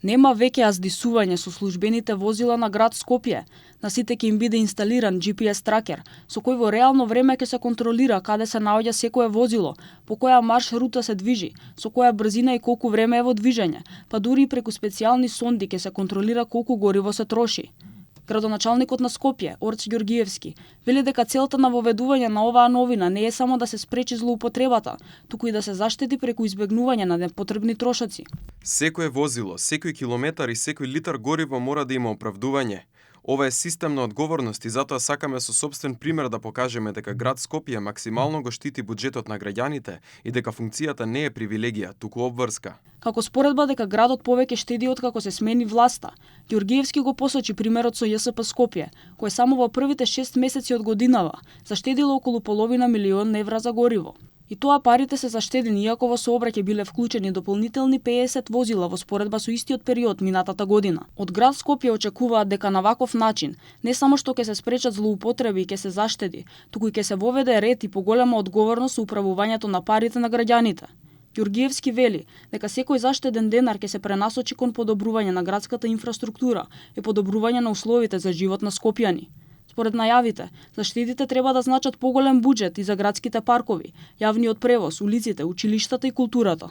Нема веќе аздисување со службените возила на град Скопје. На сите ќе им биде инсталиран GPS тракер, со кој во реално време ќе се контролира каде се наоѓа секое возило, по која маршрута се движи, со која брзина и колку време е во движење, па дури и преку специјални сонди ќе се контролира колку гориво се троши. Градоначалникот на Скопје, Орц Ѓоргиевски, вели дека целта на воведување на оваа новина не е само да се спречи злоупотребата, туку и да се заштети преку избегнување на непотребни трошоци. Секое возило, секој километар и секој литар гориво мора да има оправдување. Ова е системна одговорност и затоа сакаме со сопствен пример да покажеме дека град Скопје максимално го штити буџетот на граѓаните и дека функцијата не е привилегија, туку обврска. Како споредба дека градот повеќе штеди откако се смени власта, Ѓоргиевски го посочи примерот со ЈСП Скопје, кој само во првите 6 месеци од годинава заштедило околу половина милион евра за гориво. И тоа парите се заштедени иако во сообраќај биле вклучени дополнителни 50 возила во споредба со истиот период минатата година. Од град Скопје очекуваат дека на ваков начин не само што ќе се спречат злоупотреби и ќе се заштеди, туку и ќе се воведе ред и поголема одговорност со управувањето на парите на граѓаните. Ѓоргиевски вели дека секој заштеден денар ќе се пренасочи кон подобрување на градската инфраструктура и подобрување на условите за живот на скопјани. Според најавите, заштедите треба да значат поголем буџет и за градските паркови, јавниот превоз, улиците, училиштата и културата.